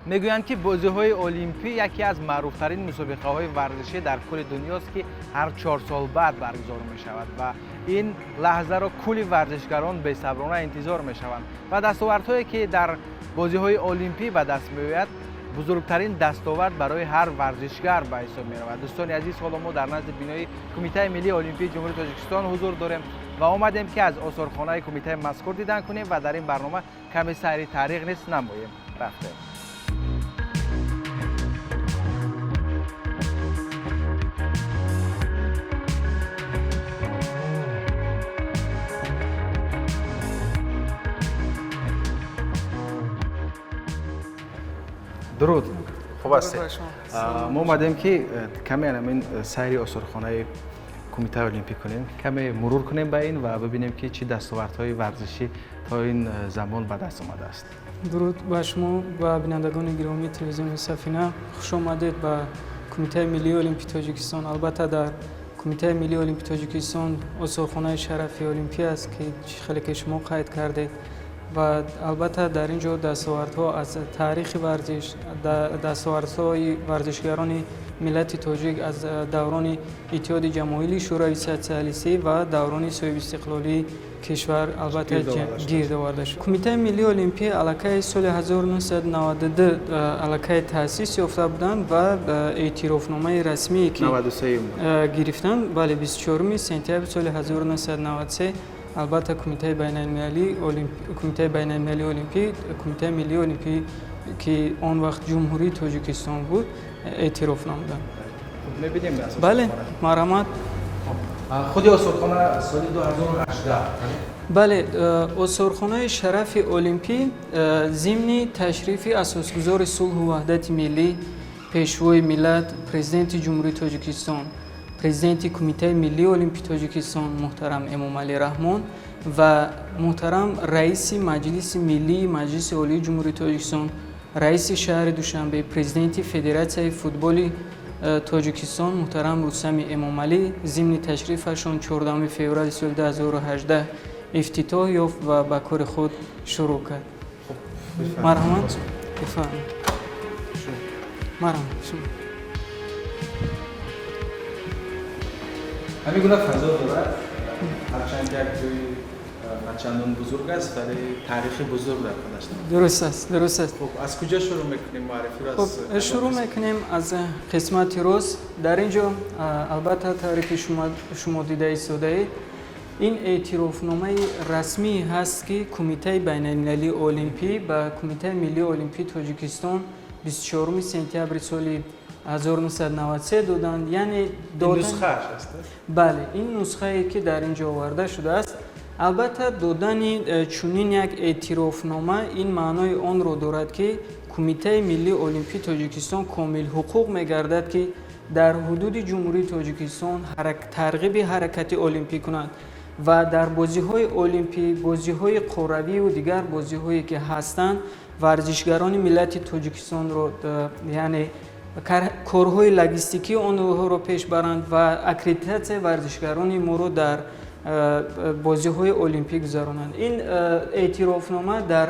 Мегӯянд, ки бозиҳои олимпӣ яке аз маъруфтарин мусобиқаҳои варзишӣ дар кулли дунёст, ки ҳар 4 сол баъд баргузор мешавад ва ин лаҳзаро кулли варзишгарон бесаброна интизор мешаванд ва дастовардҳое, ки дар бозиҳои олимпӣ ба даст меояд, бузургтарин дастовард барои ҳар варзишгар ба ҳисоб меравад. Дӯстони азиз, ҳоло мо дар назди бинои Кумитаи миллии олимпии Ҷумҳурии Тоҷикистон ҳузур дорем ва омадем, ки аз осорхонаи кумитаи мазкур дидан кунем ва дар ин барнома каме сайри таърих низ намоем. Рафтем. Дуруд, хуб ҳастед? Мо омадем, ки каме ҳамин сайри осорхонаи кумитаи олимпӣ кунем, каме мурур кунем ба ин ва бибинем, ки чӣ дастовардҳои варзишӣ то ин замон ба даст омадааст. Дуруд ба шумо ва бинандагони гиромии телевизиони Сафина. Хуш омадед ба Кумитаи миллии олимпии Тоҷикистон. Албатта, дар Кумитаи миллии олимпии Тоҷикистон осорхонаи шарафи олимпӣ аст, ки хеле ки шумо қайд кардед, ва албатта дар ин ҷо дастовардҳо аз таърихи варзиш, дастовардҳои варзишгарони миллати тоҷик аз даврони Иттиҳоди Ҷамоҳири Шӯрави Социалистӣ ва даврони соҳибистиқлолии кишвар албатта гирд оварда шуд. Кумитаи миллии олимпӣ аллакай соли 1992 аллакай таъсис ёфта буданд ва эътирофномаи расмие ки гирифтанд, бале, 24 сентябри соли 1993, албатта, Кумитаи байналмилалии олимпӣ Кумитаи миллии олимпӣ, ки он вақт Ҷумҳурии Тоҷикистон буд, эътироф намуданд. Мебинем. Бале, марҳамат. Худи осорхона соли 2018? Бале, осорхонаи шарафи олимпӣ зимни ташрифи асосгузори сулҳу ваҳдати миллӣ, Пешвои миллат, Президенти Ҷумҳурии Тоҷикистон, Президенти Кумитаи миллии олимпии Тоҷикистон муҳтарам Эмомалӣ Раҳмон ва муҳтарам Раиси Маҷлиси миллии Маҷлиси Олии Ҷумҳурии Тоҷикистон, Раиси шаҳри Душанбе, Президенти Федератсияи футболи Тоҷикистон муҳтарам Рустами Эмомалӣ зимни ташрифашон 14 феврали соли 2018 ифтитоҳ ёфт ва ба кори худ шурӯъ кард. Марҳамат, бифармоед, марҳамат шумо. Ҳамин гуна фазо дорад. Ҳарчанд як ҷои начандон бузург аст, вале таърихи бузург дар худаш дорад. Дуруст аст, дуруст аст. Хуб, аз куҷо шурӯъ мекунем муаррифиро? Хуб, шурӯъ мекунем аз қисмати рост. Дар ин ҷо албатта, тавре ки шумо дида истодаед, ин эътирофномаи расмӣ ҳаст, ки Кумитаи байналмилалии олимпӣ ба Кумитаи миллии олимпии Тоҷикистон 24 сентябри соли 1993 доданд, яъне нусхааш аст? Бале, ин нусхае, ки дар ин ҷо оварда шудааст. Албатта, додани чунин як эътирофнома ин маънои онро дорад, ки Кумитаи миллии олимпии Тоҷикистон комилҳуқуқ мегардад, ки дар ҳудуди Ҷумҳурии Тоҷикистон тарғиби ҳаракати олимпӣ кунад ва дар бозиҳои олимпӣ, бозиҳои қорравию дигар бозиҳое, ки ҳастанд, варзишгарони миллати Тоҷикистонро, яъне корҳои логистикии онҳоро пеш баранд ва аккредитатсияи варзишгарони моро дар бозиҳои олимпӣ гузаронанд. Ин эътирофнома дар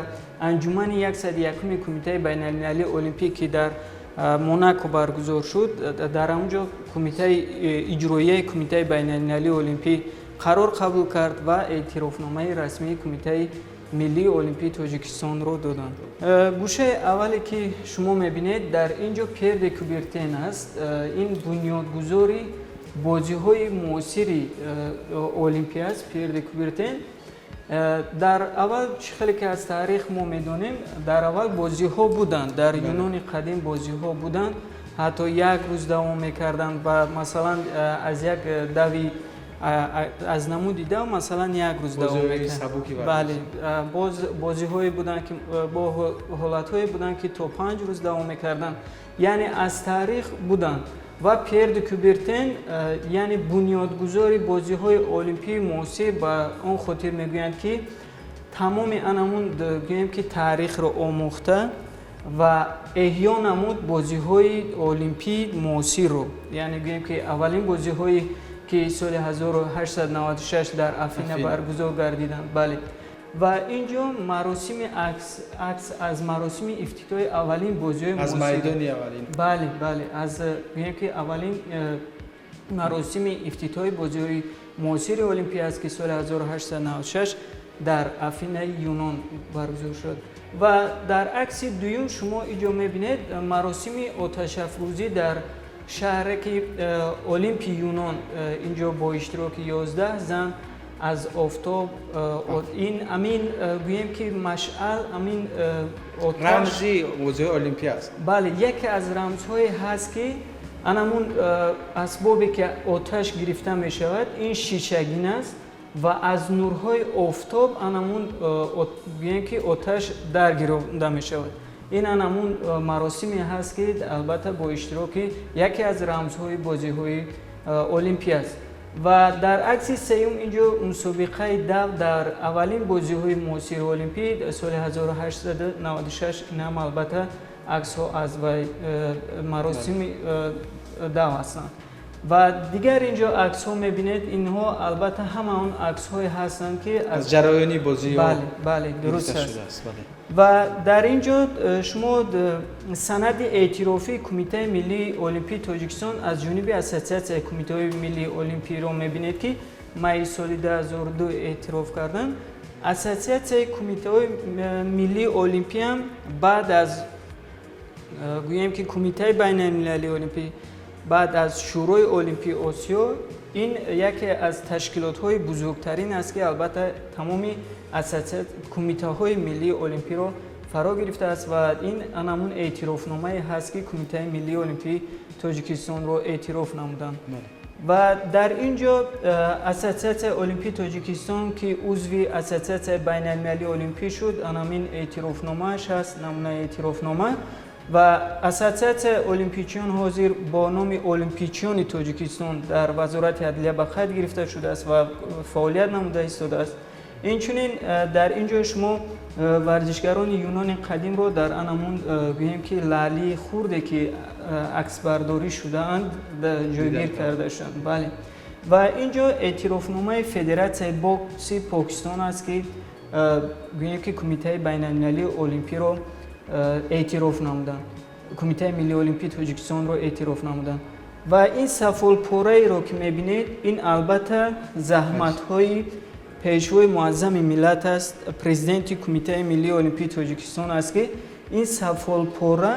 анҷумани 101-уми Кумитаи байналмилалии олимпӣ, ки дар Монако баргузор шуд, дар ҳамон ҷо кумитаи иҷроияи Кумитаи байналмилалии олимпӣ қарор қабул кард ва эътирофномаи расмии Кумитаи миллии олимпии Тоҷикистонро доданд. Гӯшаи аввале, ки шумо мебинед, дар ин ҷо Пьер де Кубертен аст. Ин бунёдгузори бозиҳои муосири олимпӣ аст. Пьер де Кубертен дар аввал, чӣ хеле ки аз таърих мо медонем, дар аввал бозиҳо буданд, дар Юнони қадим бозиҳо буданд, ҳатто як рӯз давом мекарданд ва масалан аз як дави, аз намуди дав, масалан, як рӯз давом мекард. Бале, боз бозиҳое буданд, ки бо ҳолатҳое буданд, ки то 5 рӯз давом мекарданд, яъне аз таърих буданд. Ва Пьер де Кубертен, яъне бунёдгузори бозиҳои олимпии муосир, ба он хотир мегӯянд, ки тамоми анамун, гӯем ки, таърихро омӯхта ва эҳё намуд бозиҳои олимпии муосирро. Яъне гӯем ки аввалин бозиҳое, ки соли 1896 дар Афина баргузор гардиданд, бале. Ва ин ҷо маросими акс аз маросими ифтитоҳи аввалин бозиҳои аз майдони аввалин. Бале, бале, аз гӯем ки аввалин маросими ифтитоҳи бозиҳои муосири олимпӣ аст, ки соли 1896 дар Афинаи Юнон баргузор шуд. Ва дар акси дуюм шумо инҷо мебинед маросими оташафрӯзӣ дар шаҳраки Олимпи Юнон, инҷо бо иштироки 11 зан аз офтоб ин амин гӯем ки машъал амин оташ рамзи бозиҳои олимпӣ аст. Бале, яке аз рамзҳое ҳаст, ки анамун асбобе ки оташ гирифта мешавад, ин шишагин аст ва аз нурҳои офтоб анамун гӯем ки оташ даргиронда мешавад. Ин анамун маросиме ҳаст, ки албатта бо иштироки яке аз рамзҳои бозиҳои олимпӣ аст. Ва дар акси сеюм инҷо мусобиқаи дав дар аввалин бозиҳои муосири олимпӣ соли 1896. Инам албатта аксҳо аз вай маросими дав ҳастанд. Ва дигар инҷо аксҳо мебинед, инҳо албатта ҳама он аксҳое ҳастанд, ки аз ҷараёни бозӣ. Бале, бале, дуруст аст. Ва дар ин ҷо шумо санади эътирофии Кумитаи миллии олимпии Тоҷикистон аз ҷониби Ассотсиатсияи кумитаҳои миллии олимпиро мебинед, ки майи соли 2002 эътироф карданд. Ассотсиатсияи кумитаҳои миллии олимпиам баъд аз гӯем ки Кумитаи байналмилалии олимпӣ, баъд аз Шӯрои олимпии Осиё, ин яке аз ташкилотҳои бузургтарин аст, ки албатта тамоми кумитаҳои миллии олимпиро фаро гирифтааст. Ва ин анамун эътирофномае ҳаст, ки Кумитаи миллии олимпии Тоҷикистонро эътироф намуданд. Ва дар ин ҷо Ассотсиатсияи олимпии Тоҷикистон, ки узви Ассотсиатсияи байналмилалии олимпӣ шуд, анамин эътирофномааш ҳаст, намунаи эътирофнома. Ва Ассотсиатсияи олимпичиён ҳозир бо номи Олимпичиёни Тоҷикистон дар Вазорати адлия ба қайд гирифта шудааст ва фаъолият намуда истодааст. Инчунин дар ин ҷо шумо варзишгарони юнони қадимро дар анамун гӯем ки лаълии хурде, ки аксбардорӣ шудаанд, ҷойгир карда шуданд. Бале, ва ин ҷо эътирофномаи Федератсияи бокси Покистон аст, ки гӯем ки Кумитаи байналмилалии олимпиро эътироф намуданд, Кумитаи миллии олимпии Тоҷикистонро эътироф намуданд. Ва ин сафолпораеро ки мебинед, ин албатта заҳматҳои пешвои муаззами миллат аст, президенти Кумитаи миллии олимпии Тоҷикистон аст, ки ин сафолпора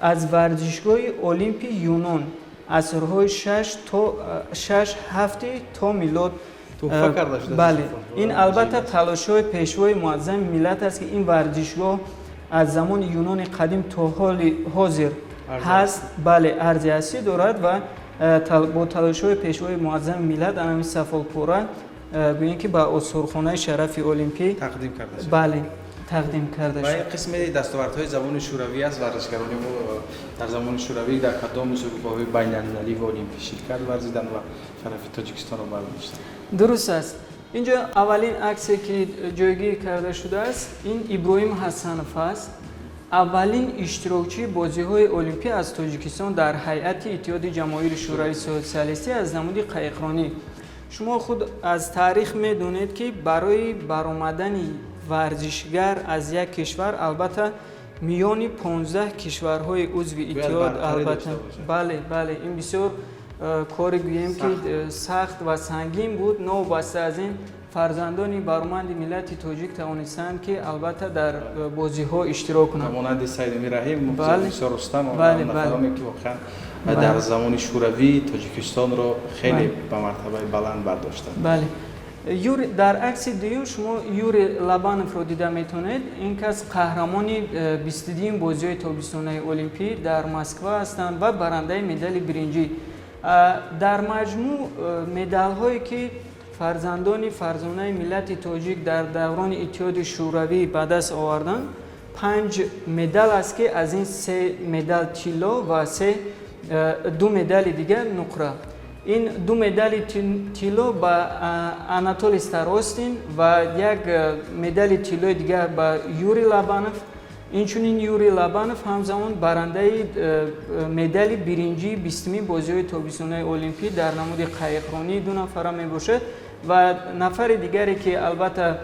аз варзишгоҳи Олимпи Юнон асрҳои шаш то шаш ҳафти то милод туҳфа карда шудааст. Бале, ин албатта талошҳои пешвои муаззами миллат аст, ки ин варзишгоҳ аз замони юнони қадим то ҳоли ҳозир ҳаст. Бале, арзи ҳастӣ дорад ва бо талошҳои пешвои муаззами миллат анами сафолпора гӯем ки ба осорхонаи шарафи олимпӣ тақдим карда шуд. Бале, тақдим карда Ва шуд. ин қисми дастовардҳои замони шӯравӣ аст. Варзишгарони мо дар замони шӯравӣ дар кадом мусобиқаҳои байналмилалӣ ва олимпӣ ширкат варзиданд ва шарафи Тоҷикистонро бардоштанд. Дуруст аст. Инҷо аввалин аксе, ки ҷойгир карда шудааст, ин Иброҳим Ҳасанов аст, аввалин иштирокчии бозиҳои олимпӣ аз Тоҷикистон дар ҳайати Иттиҳоди Ҷамоҳири Шӯравии Социалистӣ аз намуди қаиқронӣ. Шумо худ аз таърих медонед, ки барои баромадани варзишгар аз як кишвар, албатта миёни 15 кишварҳои узви иттиҳод бартарӣ албатта дошта бошад. Бале, бале, ин бисёр кори гӯем ки сахт ва сангин буд. Новобаста аз ин, фарзандони бароманди миллати тоҷик тавонистанд, ки албатта дар бозиҳо иштирок кунанд. Монанди Саидамир Раҳим, Бисёр Рустам, нафароне ки воқеан дар замони шӯравӣ Тоҷикистонро хеле ба мартабаи баланд бардоштанд. Бале, Юри, дар акси дуюм шумо Юрий Лобановро дида метавонед. Ин кас қаҳрамони 22-юм бозиҳои тобистонаи олимпӣ дар Москва ҳастанд ва барандаи медали биринҷӣ. Дар маҷмӯъ медалҳое, ки фарзандони фарзонаи миллати тоҷик дар даврони Иттиҳоди Шӯравӣ ба даст оварданд, панҷ медал аст, ки аз ин се медал тилло ва се ду медали дигар нуқра. Ин ду медали тилло ба Анатолий Старостин ва як медали тиллои дигар ба Юрий Лобанов. Инчунин Юрий Лобанов ҳамзамон барандаи медали биринҷии 20-умин бозиҳои тобистонаи олимпӣ дар намуди қаиқронии ду нафара мебошад. Ва нафари дигаре, ки албатта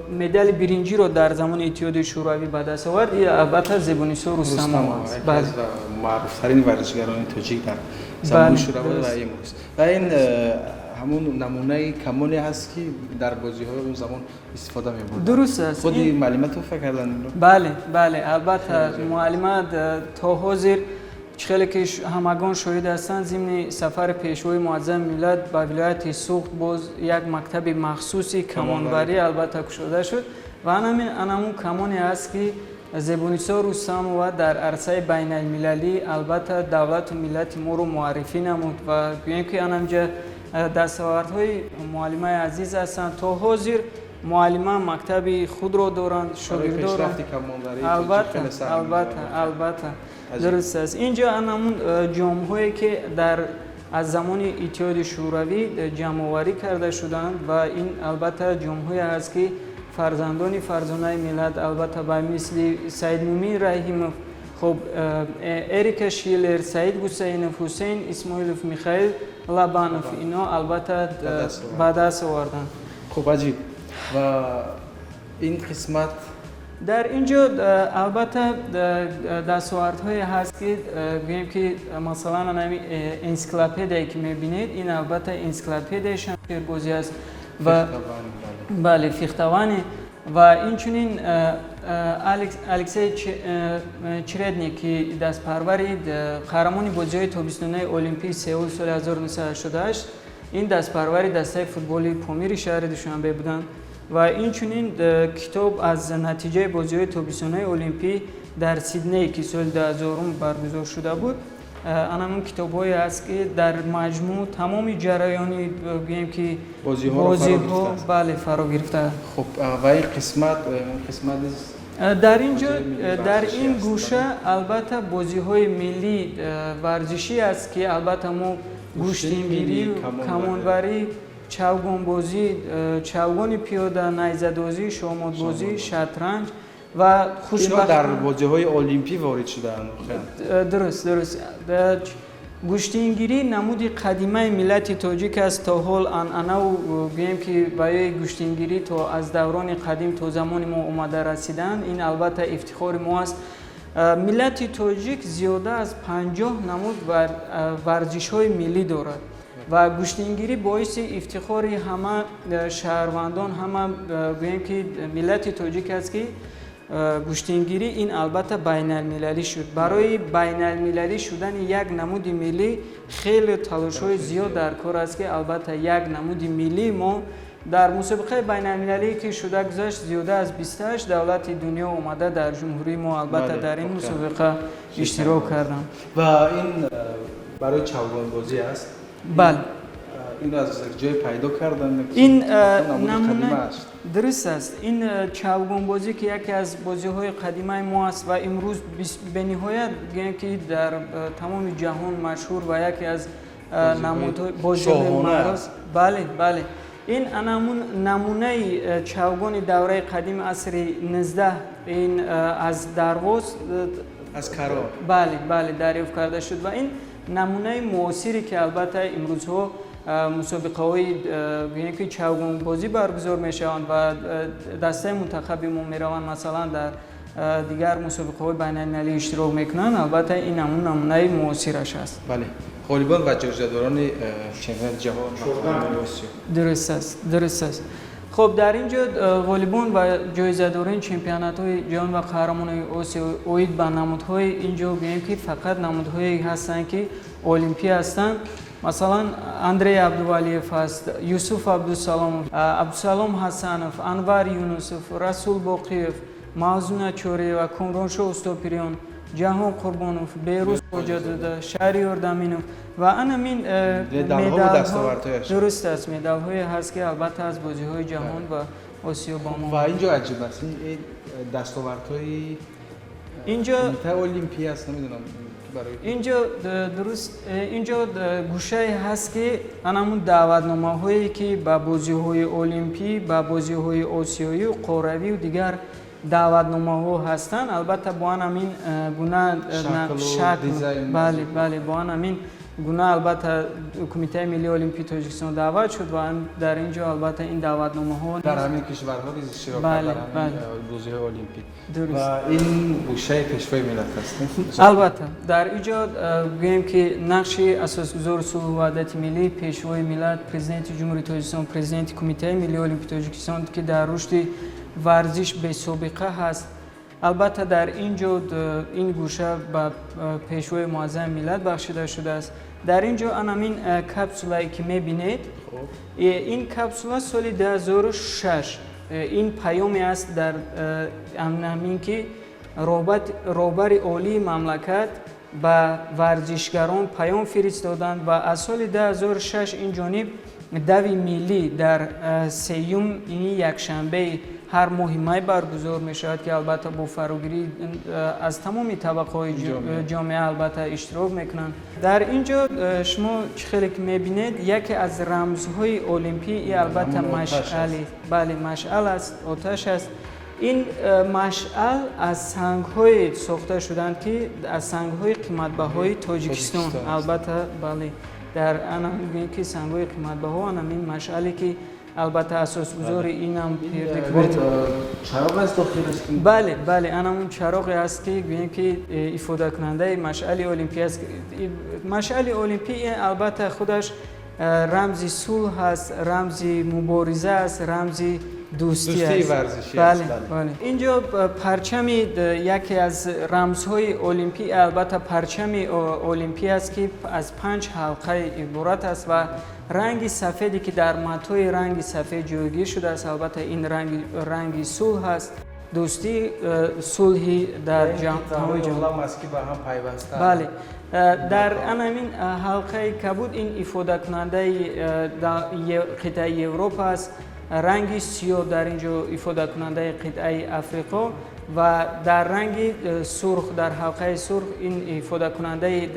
Медали биринҷиро дар замони Иттиҳоди Шӯравӣ ба даст овард, ин албатта Зебунисо Рустамова аст. Яке аз маъруфтарин варзишгарони тоҷик дар замони Шӯравӣ ва имрӯз. Ва ин ҳамун намунаи камоне ҳаст, ки дар бозиҳои он замон истифода мебурданд. Дуруст аст. Худи муаллима туҳфа карданд инро? Бале, албатта, муаллима то ҳозир, чӣ хеле ки ҳамагон шоҳид ҳастанд, зимни сафари Пешвои Муаззами миллат ба вилояти Суғд боз як мактаби махсуси камонбарӣ албатта кушода шуд ва анамин анамун камоне аст, ки Зебунисо Рустамова дар арсаи байналмилалӣ албатта давлату миллати моро муаррифӣ намуд. Ва гӯем, ки анамҷа дастовардҳои муаллимаи азиз ҳастанд. То ҳозир муаллима мактаби худро доранд, шогирдоранд. Албатта, албатта, албатта, дуруст аст. Инҷо анамун ҷомҳое, ки дар аз замони Иттиҳоди Шӯравӣ ҷамъоварӣ карда шуданд, ва ин албатта ҷомҳое аст, ки фарзандони фарзонаи миллат, албатта, ба мисли Саидмумин Раҳимов, хуб, Эрика Шиллер, Саид Ҳусайнов, Ҳусейн Исмоилов, Михаил Лобанов, ино албатта ба даст оварданд. Хуб, аҷиб. Ва ин қисмат? Дар ин ҷо албатта дастовардҳое ҳаст, ки гӯем, ки масалан анами энсиклопедияе, ки мебинед, ин албатта энсиклопедияи шамшербозӣ аст ва бале, фехтование. Ва инчунин Алексей Чередник, ки дастпарвари қаҳрамони бозиҳои тобистонаи Олимпии Сеул соли 1988, ин дастпарвари дастаи футболи Помири шаҳри Душанбе буданд. Ва инчунин китоб аз натиҷаи бозиҳои тобистонаи Олимпӣ дар Сидней, ки соли 2000 баргузор шуда буд. Анамун китобҳое аст, ки дар маҷмӯъ тамоми ҷараёни, гӯем, ки бозиҳо, бале, фаро гирифта. Хуб, ва ин қисмат низ? Дар ин ҷо, дар ин гӯша, албатта, бозиҳои миллии варзишӣ аст, ки албатта мо гӯштингирӣ, камонбарӣ, чавгонбозӣ, чавгони пиёда, найзадозӣ, шоҳмотбозӣ, шатранҷ ва хушбахт дар бозиҳои олимпӣ ворид шудаанд. Дуруст. Гӯштингирӣ намуди қадимаи миллати тоҷик аст. То ҳол анъанаву, гӯем, ки баёи гӯштингирӣ то аз даврони қадим то замони мо омада расиданд. Ин албатта ифтихори мо аст. Миллати тоҷик зиёда аз 50 намуд варзишҳои миллӣ дорад ва гӯштингирӣ боиси ифтихори ҳама шаҳрвандон, ҳама, гӯем, ки миллати тоҷик аст, ки гӯштингирӣ ин албатта байналмилалӣ шуд. Барои байналмилалӣ шудани як намуди миллӣ хеле талошҳои зиёд дар кор аст, ки албатта як намуди миллии мо дар мусобиқаи байналмилалие, ки шуда гузашт, зиёда аз 28 давлати дунё омада дар ҷумҳурии мо албатта дар ин мусобиқа иштирок карданд. Ва ин барои чавгонбозӣ аст? Бале. Инро аз ҷое пайдо карданд? Ин намуна, дуруст аст. Ин чавгонбозӣ, ки яке аз бозиҳои қадимаи мо аст ва имрӯз бениҳоят, гӯем, ки дар тамоми ҷаҳон машҳур ва яке аз намудҳои бозиҳои, бале, ин анамун намунаи чавгони давраи қадими асри 19, ин аз Дарвоз аз Каро. Бале, дарёфт карда шуд. Ва ин намунаи муосире, ки албатта имрӯзҳо мусобиқаҳои, гӯем, ки чавгонбозӣ баргузор мешаванд ва дастаи мунтахаби мо мераванд, масалан, дар дигар мусобиқаҳои байналмилалӣ иштирок мекунанд, албатта ин ҳамун намунаи муосираш аст. Бале, ғолибон ва ҷоизадорони чемпионати ҷаҳон ва қаҳрамони Осиё. Дуруст аст. Хуб, дар ин ҷо ғолибон ва ҷоизадорони чемпионатҳои ҷаҳон ва қаҳрамонони Осиё оид ба намудҳои, ин ҷо, гӯем, ки фақат намудҳое ҳастанд, ки олимпӣ ҳастанд. Масалан, Андрей Абдувалиев аст, Юсуф Абдусаломов, Абдусалом Ҳасанов, Анвар Юнусов, Расул Боқиев, Мавзуна Чориева, Комроншо Устопириён, Ҷаҳон Қурбонов, Берӯз Хоҷазода, Шаҳриёр Даминов ва анамин медалҳо. Дуруст аст, медалҳое ҳаст, ки албатта аз бозиҳои ҷаҳон ва Осиё ба мо Ва ин ҷо аҷиб аст, ин дастовардҳои инҷо кумитаи олимпӣ аст, намедонам. Инҷо, дуруст, инҷо гӯшае ҳаст, ки анамун даъватномаҳое, ки ба бозиҳои олимпӣ, ба бозиҳои осиёию қорравию дигар Даъватномаҳо ҳастанд, албатта, бо ан ҳамин гуна шакл. Бале, бале, бо ан ҳамин гуна, албатта, Кумитаи миллии олимпии Тоҷикистон даъват шуд ва дар ин ҷо, албатта, ин даъватномаҳо. Дар ҳамин кишварҳо низ иштирок кард дар ҳамин бозиҳои олимпӣ. Ва ин гӯшаи Пешвои миллат аст. Албатта, дар ин ҷо гӯем, ки нақши асосгузори сулҳу ваҳдати миллӣ, Пешвои миллат, Президенти Ҷумҳурии Тоҷикистон, Президенти Кумитаи миллии олимпии Тоҷикистон, ки дар рушди варзиш бесобиқа ҳаст. Албатта, дар ин ҷо ин гӯша ба Пешвои муаззами миллат бахшида шудааст. Дар ин ҷо анамин капсулае, ки мебинед, ин капсула соли 2006, ин паёме аст дар ҳамин, ки роҳбари олии мамлакат ба варзишгарон паём фиристоданд. Ва аз соли 2006 ин ҷониб дави миллӣ дар сеюми якшанбеи ҳар моҳи май баргузор мешавад, ки, албатта, бо фарогирӣ аз тамоми табақаҳои ҷомеа, албатта, иштирок мекунанд. Дар ин ҷо шумо чӣ хеле ки мебинед, яке аз рамзҳои олимпӣ, и, албатта, машъали, бале, машъал аст, оташ аст. Ин машъал аз сангҳое сохта шуданд, ки аз сангҳои қиматбаҳои Тоҷикистон, албатта, бале, дар ана мегӯем, ки сангҳои қиматбаҳо, анамин машъале, ки, албатта, асосгузори инам. Чароғ аст дохилаш. Бале, бале, анамун чароғе аст, ки гӯем, ки ифодакунандаи машъали олимпӣ аст. Машъали олимпӣ, албатта, худаш рамзи сулҳ аст, рамзи мубориза аст, рамзи дӯстӣ аст. Бале, бале. Инҷо парчами яке аз рамзҳои олимпӣ, албатта, парчами олимпӣ аст, ки аз панҷ ҳалқаи иборат аст ва ранги сафеде, ки дар матои ранги сафед ҷойгир шудааст, албатта, ин ранги сулҳ аст, дӯстӣ, сулҳи дар. Бале, дар анамин ҳалқаи кабуд ин ифодакунандаи қитъаи Европа аст, ранги сиёҳ дар ин ҷо ифодакунандаи қитъаи Африқо ва дар ранги сурх, дар ҳалқаи сурх, ин ифодакунандаи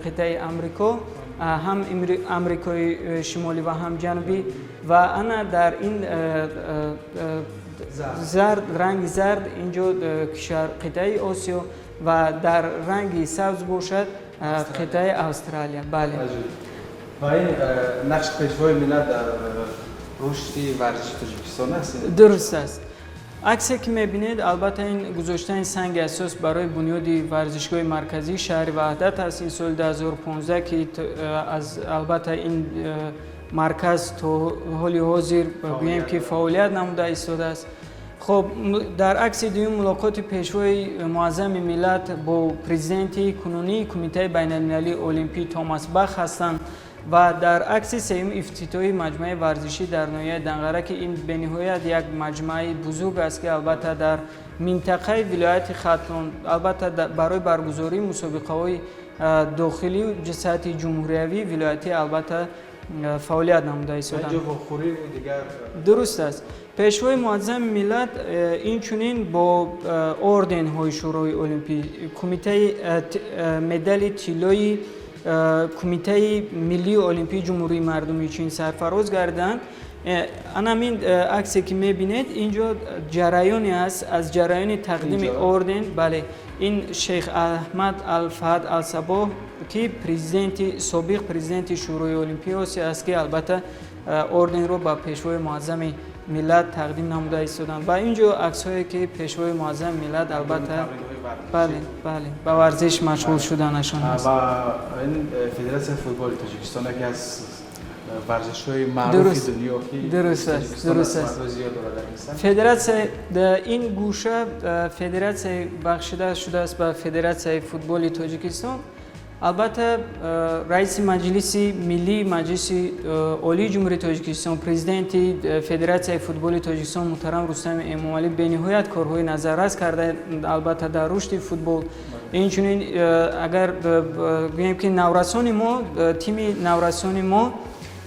қитъаи Амрико, ҳам Амрикои Шимолӣ ва ҳам Ҷанубӣ, ва ана дар ин зард, ранги зард, ин ҷо қитъаи Осиё ва дар ранги сабз бошад, қитъаи Австралия, бале. Ва ин нақши Пешвои миллат дар рушди варзиши Тоҷикистон аст. Дуруст аст. Аксе, ки мебинед, албатта, ин гузоштани санги асос барои бунёди варзишгоҳи марказии шаҳри Ваҳдат аст. Ин соли 2015, ки аз, албатта, ин марказ то ҳоли ҳозир, гӯем, ки фаъолият намуда истодааст. Хоб, дар акси дуюм мулоқоти Пешвои муаззами миллат бо президенти кунунии Кумитаи байналмилалии олимпӣ Томас Бах ҳастанд. Ва дар акси сеюм ифтитоҳи маҷмӯаи варзишӣ дар ноҳияи Данғара, ки ин бениҳоят як маҷмӯаи бузург аст, ки, албатта, дар минтақаи вилояти Хатлон, албатта, барои баргузории мусобиқаҳои дохилию сатҳи ҷумҳуриявӣ, вилоятӣ, албатта, фаъолият намуда истоданд. Дуруст аст. Пешвои муаззами миллат инчунин бо орденҳои Шӯрои олимпӣ, кумитаи, медали тиллои Кумитаи миллии олимпии Ҷумҳурии Мардумии Чин сарфароз гардиданд. Анамин аксе, ки мебинед, ин ҷо ҷараёне аст аз ҷараёни тақдими орден. Бале, ин шейх Аҳмад Алфаҳд Алсабоҳ, ки президенти собиқ, президенти Шӯрои олимпии Осиё аст, ки, албатта, орденро ба Пешвои муаззами миллат тақдим намуда истоданд. Ва ин ҷо аксҳое, ки Пешвои муаззами миллат, албатта, бале, бале, ба варзиш машғул шуданашон аст. Ва ин Федератсияи футболи Тоҷикистон, яке аз варзишҳои маъруфи дунё, ки Дуруст аст, дуруст аст. Федератсия, ин гӯша федератсияи бахшида шудааст ба Федератсияи футболи Тоҷикистон. Албатта, раиси Маҷлиси миллии Маҷлиси Олии Ҷумҳурии Тоҷикистон, президенти Федератсияи футболи Тоҷикистон муҳтарам Рустами Эмомалӣ бениҳоят корҳои назаррас карда, албатта, дар рушди футбол. Инчунин, агар гӯем, ки наврасони мо, тими наврасони мо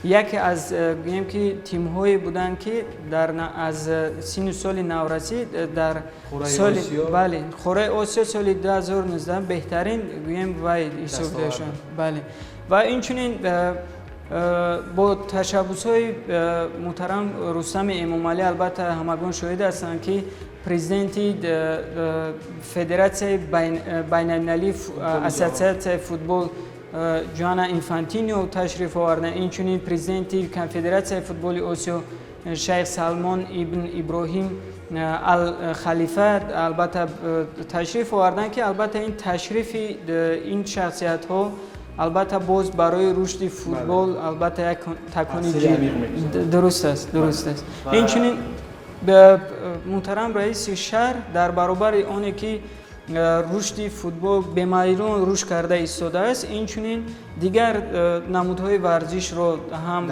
яке аз, гӯем, ки тимҳое буданд, ки дар аз синну соли наврасӣ дар соли, бале, Қораи Осиё соли 2019 беҳтарин, гӯем, вай ҳисоб шуд. Бале, ва инчунин бо ташаббусҳои муҳтарам Рустами Эмомалӣ, албатта, ҳамагон шоҳид ҳастанд, ки Президенти Федератсияи байналмилалии Ассотсиатсияи футбол Ҷоанна Инфантино ташриф оварданд. Инчунин президенти Конфедератсияи футболи Осиё Шайх Салмон ибн Иброҳим Ал Халифа албатта ташриф оварданд, ки албатта ин ташрифи ин шахсиятҳо албатта боз барои рушди футбол албатта як такони. Дуруст аст, дуруст аст. Инчунин муҳтарам раиси шаҳр дар баробари оне ки рушди футбол бемайлон рушд карда истодааст, инчунин дигар намудҳои варзишро ҳам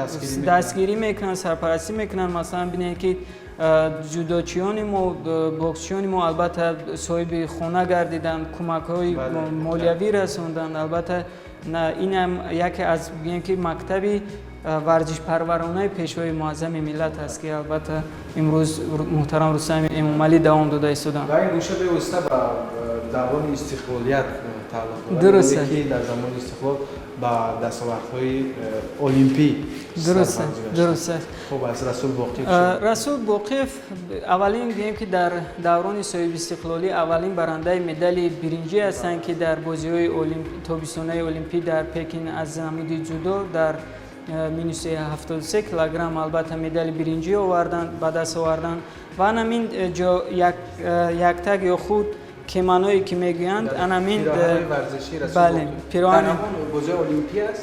дастгирӣ мекунанд, сарпарастӣ мекунанд. Масалан, бинед, ки ҷудочиёни мо, боксчиёни мо албатта соҳиби хона гардиданд, кӯмакҳои молиявӣ расонданд. Албатта, инам яке аз, бигӯем, ки мактаби варзишпарваронаи Пешвои муаззами миллат аст, ки албатта имрӯз муҳтарам Рустами Эмомалӣ давом дода истоданд. Ва ин гӯша бевосита ба даврони истиқлолият тааллуқ дорад. Дуруст аст. Ки дар замони истиқлол ба дастовардҳои олимпӣ. Дуруст аст, дуруст аст. Хуб, аз Расул Боқиев. Расул Боқиев аввалин, гӯем, ки дар даврони соҳибистиқлолӣ аввалин барандаи медали биринҷӣ ҳастанд, ки дар бозиҳои тобистонаи олимпӣ дар Пекин аз намуди ҷудо дар минуси 73 килограмм албатта медали биринҷӣ оварданд, ба даст оварданд. Ва анамин ҷо яктак ё худ кимоное ки мегӯянд, анамин. Бале. Пироҳани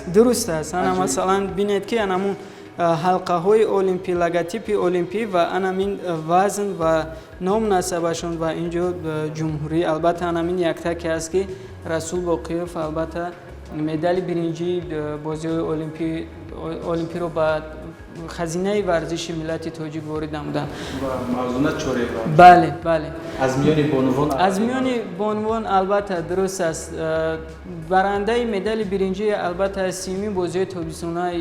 дуруст аст. Ана, масалан, бинед, ки анамун ҳалқаҳои олимпӣ, логотипи олимпӣ ва анамин вазн ва ном насабашон ва инҷо ҷумҳурӣ. Албатта, анамин яктаке аст, ки Расул Боқиев албатта медали биринҷии бозиҳои олимпиро ба хазинаи варзиши миллати тоҷик ворид намуданд. Мавзуна Чорева. Бале. Аз миёни бонувон. Аз миёни бонувон, албатта, дуруст аст. Барандаи медали биринҷии албатта сиюмин бозиҳои тобистона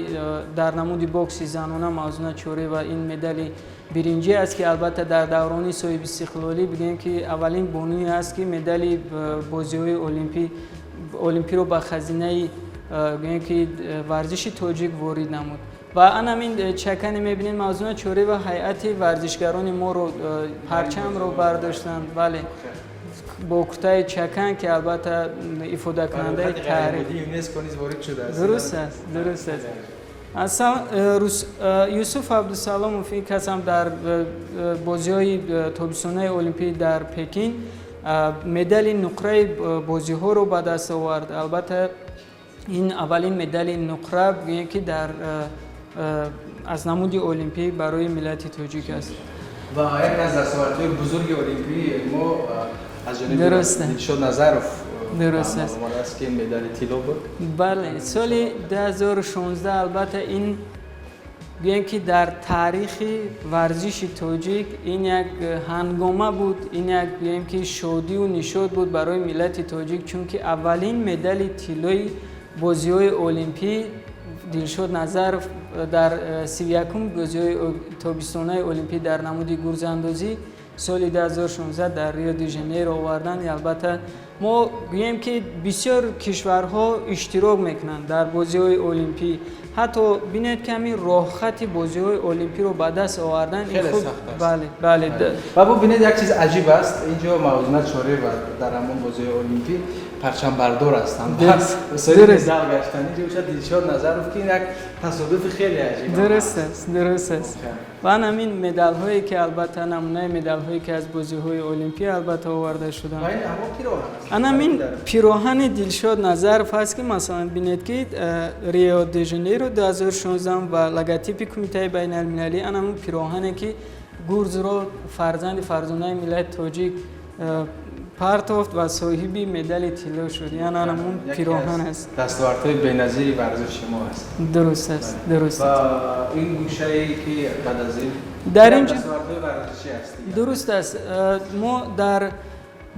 дар намуди бокси занона Мавзуна Чорева ин медали биринҷӣ аст, ки албатта дар даврони соҳибистиқлолӣ, бигӯем, ки аввалин бонуе аст, ки медали бозиҳои олимпиро ба хазинаи, гӯем, ки варзиши тоҷик ворид намуд. Ва анамин чакане мебинед, Мавзуна Чорева ҳайати варзишгарони моро парчамро бардоштанд, бале, бо куртаи чакан, ки албатта ифодакунандаи таърих. Дуруст аст, дуруст аст. Юсуф Абдусаломов, ин касам дар бозиҳои тобистонаи олимпӣ дар Пекин медали нуқраи бозиҳоро ба даст овард. Албатта, ин аввалин медали нуқра, гӯем, ки дар аз намуди олимпӣ барои миллати тоҷик аст. Ва яке аз дастовардҳои бузурги олимпии мо аз ҷониби Дилшод Назаров. Дуруст аст. Аст, ки медали тилло буд. Бале, соли 2016. Албатта, ин, гӯем, ки дар таърихи варзиши тоҷик ин як ҳангома буд, ин як, гӯем, ки шодию нишод буд барои миллати тоҷик, чунки аввалин медали тиллои бозиҳои олимпӣ Дилшод Назаров дар 31-ум бозиҳои тобистонаи олимпӣ дар намуди гурзандозӣ соли 2016 дар Рио де Жанейро оварданд. Албатта, мо гӯем, ки бисёр кишварҳо иштирок мекунанд дар бозиҳои олимпӣ. Ҳатто бинед, ки ҳамин роҳхати бозиҳои олимпиро ба даст овардан. Бале. Ва бубинед, як чиз аҷиб аст: инҷо Мавзуна Чорева дар ҳамон бозиҳои олимпӣ парчамбардор ҳастанд, медал гаштанд. Инҷо бошад Дилшод Назаров, ки як тасодуфи хеле аҷиб. Дуруст аст, дуруст аст. Ва ҳамин медалҳое, ки албатта намунаи медалҳое, ки аз бозиҳои олимпӣ албатта оварда шуданд. Анамин пироҳани Дилшод Назаров аст, ки масалан, бинед, ки Рио де Жанейро 2016 ва логотипи Кумитаи байналмилалӣ. Анамун пироҳане, ки гурзро фарзанди фарзонаи миллати тоҷик партофт ва соҳиби медали тилло шуд, яъне анамун пироҳан аст. Дастовардҳои беназири варзиши мо аст. Дуруст аст, дуруст аст. Ва ин гӯшае, ки баъд аз ин дар инҷо дастовардҳои варзишӣ аст. Дуруст аст. Мо дар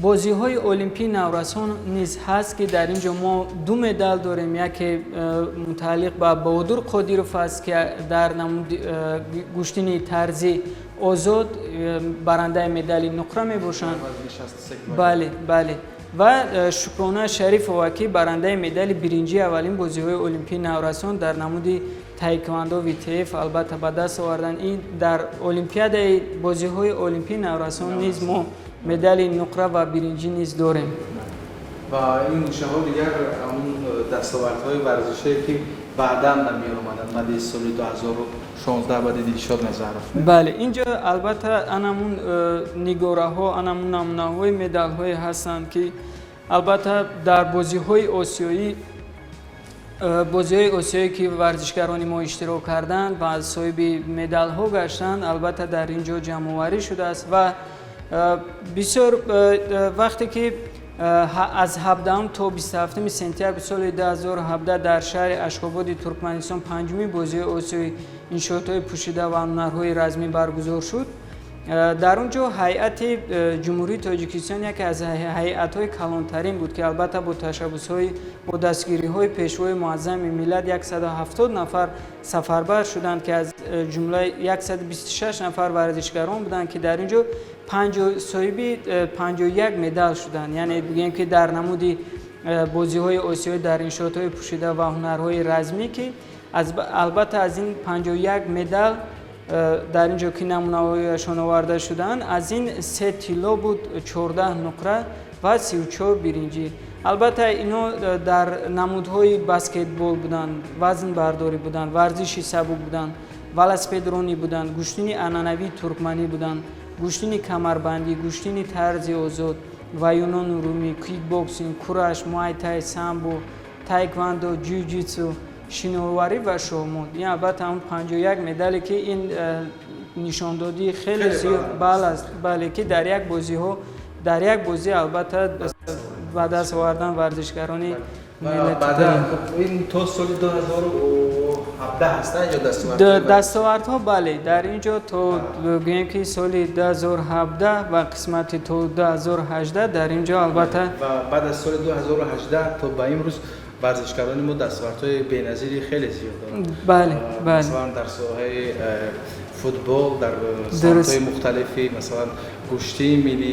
бозиҳои олимпии наврасон низ ҳаст, ки дар ин ҷо мо ду медал дорем. Яке мутааллиқ ба Баҳодур Қодиров аст, ки дар намуди гӯштини тарзи озод барандаи медали нуқра мебошанд. Бале. Ва Шукрона Шарифова, ки барандаи медали биринҷии аввалин бозиҳои олимпии наврасон дар намуди таеквондо WTF албатта ба даст оварданд. Ин дар олимпиадаи бозиҳои олимпии наврасон низ мо медали нуқра ва биринҷӣ низ дорем. Ва ин гӯшаҳо дигар ҳамун дастовардҳои варзишие, ки баъдан ба миён омаданд, баъди соли 2016, баъди Дилшод Назаров. Бале, инҷо албатта анамун нигораҳо, анамун намунаҳои медалҳое ҳастанд, ки албатта дар бозиҳои осиёӣ, бозиҳои осиёӣ, ки варзишгарони мо иштирок карданд ва соҳиби медалҳо гаштанд, албатта дар ин ҷо ҷамъоварӣ шудааст. Ва бисёр вақте ки аз 17 то 27 сентябри соли 2017 дар шаҳри Ашхободи Туркманистон панҷуми бозиҳои осиёи иншоотҳои пӯшида ва ҳунарҳои размӣ баргузор шуд, дар он ҷо ҳайати Ҷумҳурии Тоҷикистон яке аз ҳайатҳои калонтарин буд, ки албатта бо ташаббусҳои, бо дастгириҳои Пешвои Муаззами миллат 170 нафар сафарбар шуданд, ки аз ҷумлаи 126 нафар варзишгарон буданд, ки дар ин ҷо соҳиби 51 медал шуданд. Яъне бигӯем, ки дар намуди бозиҳои осиёӣ дар иншоотҳои пӯшида ва ҳунарҳои размӣ, ки албатта аз ин 51 медал, дар ин ҷо ки намунаҳояшон оварда шудаанд, аз ин се тилло буд, 14 нуқра ва 34 биринҷӣ. Албатта инҳо дар намудҳои баскетбол буданд, вазнбардорӣ буданд, варзиши сабук буданд, велосипедронӣ буданд, гӯштини анъанавии туркманӣ буданд, гӯштини камарбандӣ, гӯштини тарзи озод ва юнону румӣ, кикбоксинг, кураш, муайтай, самбо, таеквондо, ҷиу-ҷитсу, шиноварӣ ва шоҳмот. Ин албатта ҳамн 51 медале, ки ин нишондодии хеле зиёд бал аст, бале, ки дар як бозиҳо, дар як бозӣ албатта ба даст овардан варзишгарони. Ин то соли 2017 ҳаст ё дастовардҳо? Дастовардҳо, бале, дар ин ҷо то гӯем, ки соли 2017 ва қисмати то 2018 дар ин ҷо албатта. Ва баъд аз соли 2018 то ба имрӯз варзишгарони мо дастовардҳои беназири хеле зиёд доранд. бале бале Масалан, дар соҳаи футбол, дар самтҳои мухталифи, масалан, гӯштии миллӣ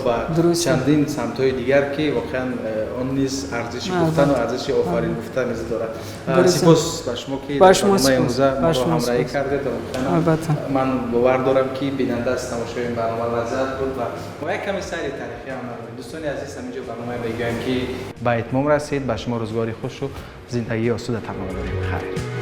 ва чандин самтҳои дигар, ки воқеан он низ арзиши гуфтану арзиши офарин гуфта низ дорад. Сипос ба шумо, ки дар барномаи имрӯза моро ҳамроҳӣ кардед. Ман бовар дорам, ки бинанда аз тамошои ин барнома лаззат бурд ва мо як ками сайри таърихӣ ҳам надорем. Дӯстони азиз, ҳаминҷо барномаи мегӯям, ки ба итмом расид. Ба шумо рӯзгори хушу зиндагии осуда таманно дорем. Хайр.